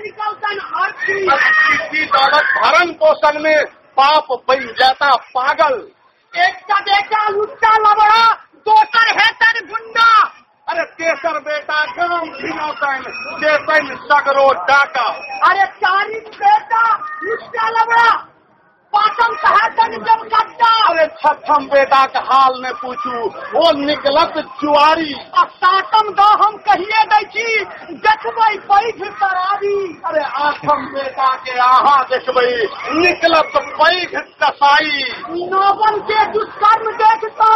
निकलतन अर्थी। दौलत भरण पोषण में बाप बन जाता पागल। एकटा बेटा लुच्चा लबड़ा दोसर हेतन गुंडा। अरे तेसर बेटा गाम घिनौतनि देतनि सगरो डाका। अरे चारिम बेटा लुच्चा लबड़ा पाँचम हेतन जब कट्टा। अरे छठम बेटा के हाल ने पूछू वो निकलत जुआरी। आ सातम दो हम कहिए दै छी देखबै पैघ शराबी। अरे आठम बेटा के आहा देखबै निकलत पैघ कसाई। नौवन के दुष्कर्म देखता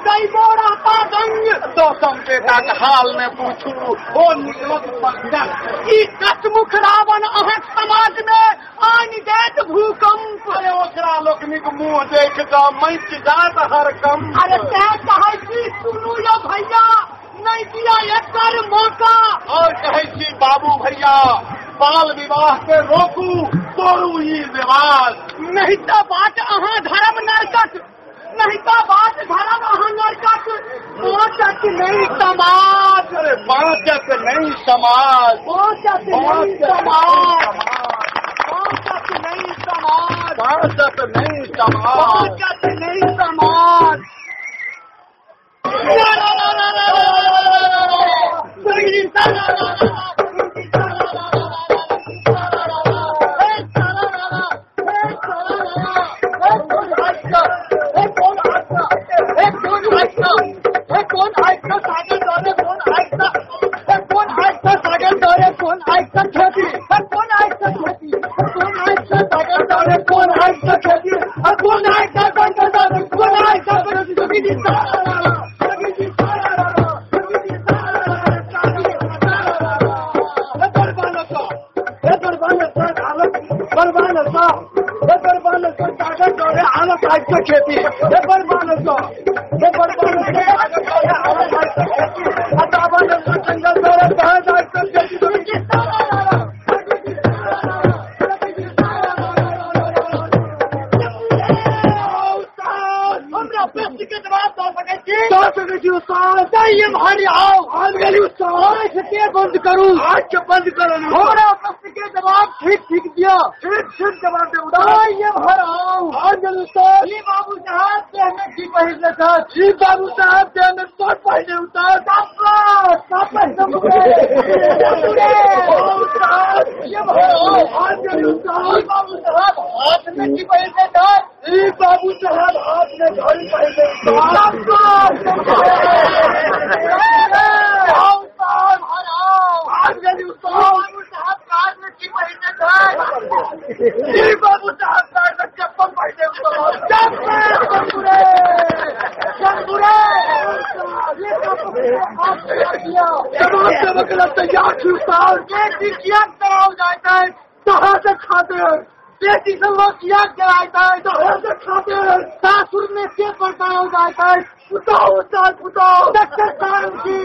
दैबो रहता दंग। दसम बेटा के हाल ने पूछू वो निकलत बंधक। ई कचमुख रावण अहाँक समाज में आनि देत भूकंप। अरे ओकरा लोकनिक मुंह देख कऽ मचि जात हर कम। अरे तैं कहै छी सुनू यौ भैया नहीं दिया एकर मौका। और कहै छी बाबू भैया बाल विवाह के रोकू तोड़ू ई रिवाज। नहीं तो बात अहाँ धर्म नरकक, नहीं तो बात धर्म अहाँ नरकक। बाँचत नहीं समाज। अरे बाँचत नहीं समाज, बाँचत नहीं समाज, बाँचत नहीं समाज, बाँचत नहीं समाज, बाँचत नहीं समाज। बंद करू आज बंद करो। हमरा प्रश्न के जवाब ठीक ठीक दिया, ठीक ठीक जवाब दे। ये भर आओ जी बाबू साहब के हमें की पहले था। जी बाबू साहब के हमें शर्ट पहले उतार। ये भर आओ बाबू साहब हाथ में की पहले था। जी बाबू साहब हाथ में घड़ी पहले। जी बाबू साहब पैर में चप्पल पहने। तैयार जाता है कहाँ से खाते हैं बेटी से लोग किया कराता है कहाँ से खाते हैं सासुर में से पड़ताल जाता है। उताओ उताओ उताओ डॉक्टर साहब की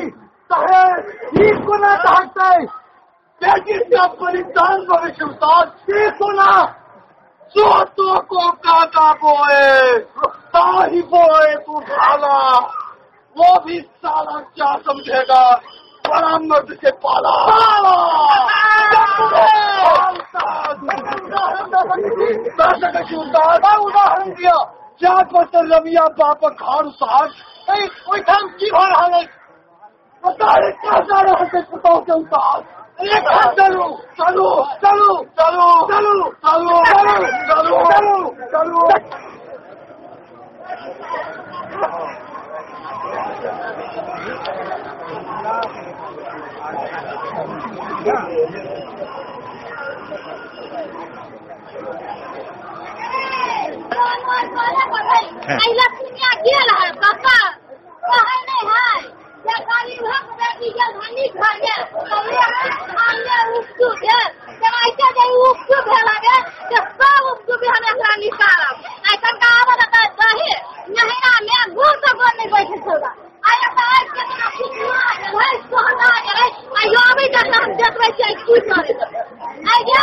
को ना चाहता है बेटी से बलिदान भविष्य उतार सोना सो तो को काका बोए ताही बोए तू भाला वो भी साला क्या समझेगा बड़ा मर्द से पाला। उदाहरण दिया चार पत्थर रविया बाप खार साठ की हो रहा है क्या जा रहा है पुतों के उतार। चलो चलो चलो चलो चलो चलो चलो चलो चलो। गेल है पापा कहै नहीं है जे गरीबक बेटी के धनी घर गेल उपजू भेल ऐसे जे उपजू भेल गे से सब उपजू हम एकरा निकालब। आइ कनका आबऽ तऽ दही नहिरा में गुड़ तऽ गोड़ नहीं बैठे छौड़ा। आइ एतऽ आबि के केना खुशबुआ गेल है सोहना गेल है। आइ अबै तक हम देखबै छियै की करै आइ गे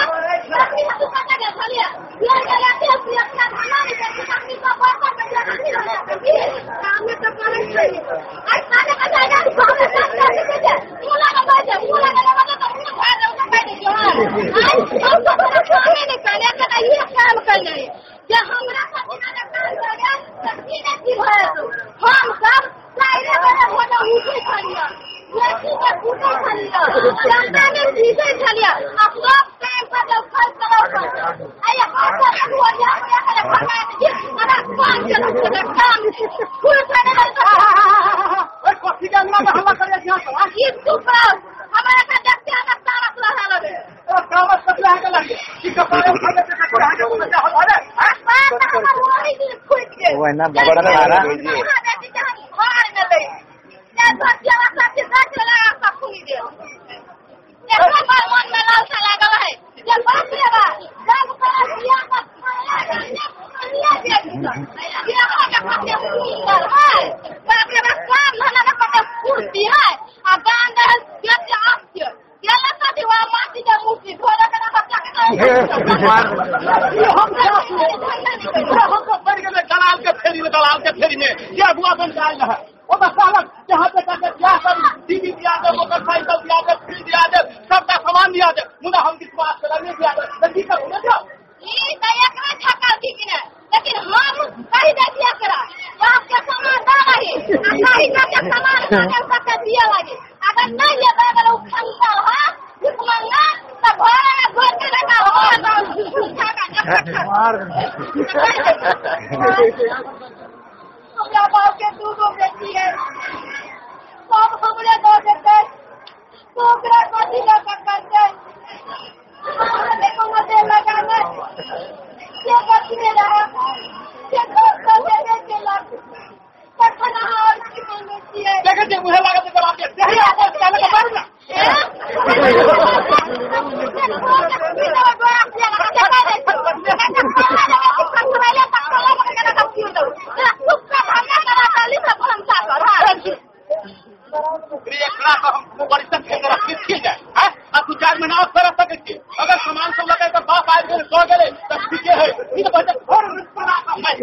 लक्ष्मी तू कतऽ गेल छलियै गेल गेल अपना धना नहि छै लक्ष्मी सब बर्तन में लक्ष्मी रहै कामे तऽ करै छै। आइ खाने के जायगा हम सब करै छै मुला के बैठे मुला के लगा तऽ मुंह झाड़ दे उठा दे। हम तो तोरा कामे नहि करने के ये काम करने जे हमरा सब बिना काम करे त की ने की भए हम सब चाइरे बजे भोरे उठै छलियै लड़की के कूटै छलियै जनता में पीसै छलियै आ सब टाइम पर जब खर्च करौ आ हाथ से गोरिया के खा के हमरा काम चलत छै काम फूल छने ओए कथी के अंगना में हल्ला करिया छी हां ई चुप रहो हमरा के देखते हमरा तारस रहा लगे ओ कामत कतला है लगे की कपारे उठा के कतला है के बच्चा हो रे हां हमरा वही दिन फूट गेल वो ना बड़ा मारा घर में ले जा बच्चा सब के साथ लगा सब खुली दे एकरा बार मन में लालसा लागल है जे बाप रे बा जब तोरा बियाह का लिया दे बियाह का कते सुंदर है बाप रे बा काम धंधा का कते फुर्ती है आ गान रहल के आस के केला साथी वा माटी के मूर्ति घोड़ा के बच्चा के हम हम तो बढ़ गेले दलाल के फेरी में ये अगुआ बन जाए है ओ तो सालक जहां पे जाके ब्याह कर टीवी दिया दे मोटरसाइकिल दिया दे फ्रिज दिया दे सबका सामान दिया दे मुदा हम विश्वास कर नहीं दिया दे तो की करू ना जाओ ई त एकरा छक्का की ने लेकिन हम कहि दे दिया करा बाप के सामान दा रही आ कहि के सामान के सबके दिया लगे अगर नहीं लेबे त उ खंता हो दुश्मन ना त घर में घर के रखा हो मार हमरा बाप के दू गो बेटी है सब हमरे दऽ देतै तो ओकरा कथी लऽ कऽ करतै हमरा कोनो देह लगा नहि से बचने रहै से घर कऽ देबे केलक तखन अहाँ आओर की मांगै छियै देखै छियै मुँहे लागत छै बाप के देही अपन काले के मारू ना एकरा तो हम बड़ी तक रखी जाए हैं आ तू 4 महीना और कर सकै छी अगर सामान सब लगे तो बाप आबि गेल सो गेलै त ठीके है ई त बच्चा घर पर आ मैं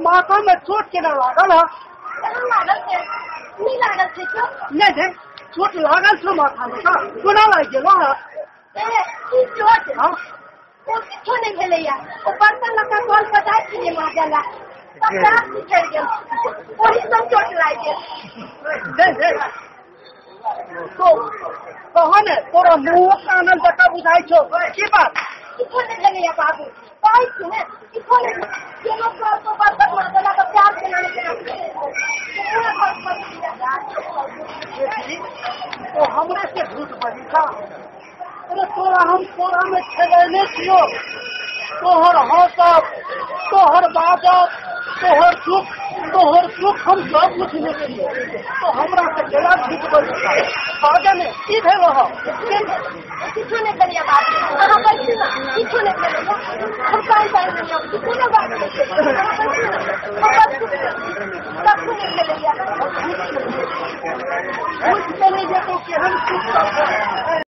माथा में चोट केना लागल है नहीं लागल छै नहीं नहीं चोट लागल छौ माथा में कोना लागि गेल है ए चोट हां ओ किछो नहीं भेलैया ओ बर्तन लऽ कऽ कल पर जाइ छलियै माजऽ ला तब हाथ बिछड़ि गेल ओही सब चोट लागि गेल नहीं नहीं तो कहो ने तोरा मुँह कानल जकाँ बुझाइ छौ की बात किछो नहीं भेलैया बाबू कहै छी ने किछो नहीं केनो कल पर बर्तन माजऽ ला तऽ प्यार केना ने केना पूरा घर पर तो हमरे से झूठ बजी था। अरे तोरा हम कोरा में खेलेने छियो तोहर हंसब तोहर बाजब तोहर दुख हम सब बुझने छियो तो हमरा से केना झूठ बजी था बाजऽ ने की भेल हौ किछो नहीं भेलैया बाबू अहाँ बैठू ने किछो नहीं भेलैया हम काल्हि जानि लेलियै किछो नहि बात छै अहाँ बैठू ने हम कखनो नहि भेलैया झूठ बोलै जेतौ केहन सुख।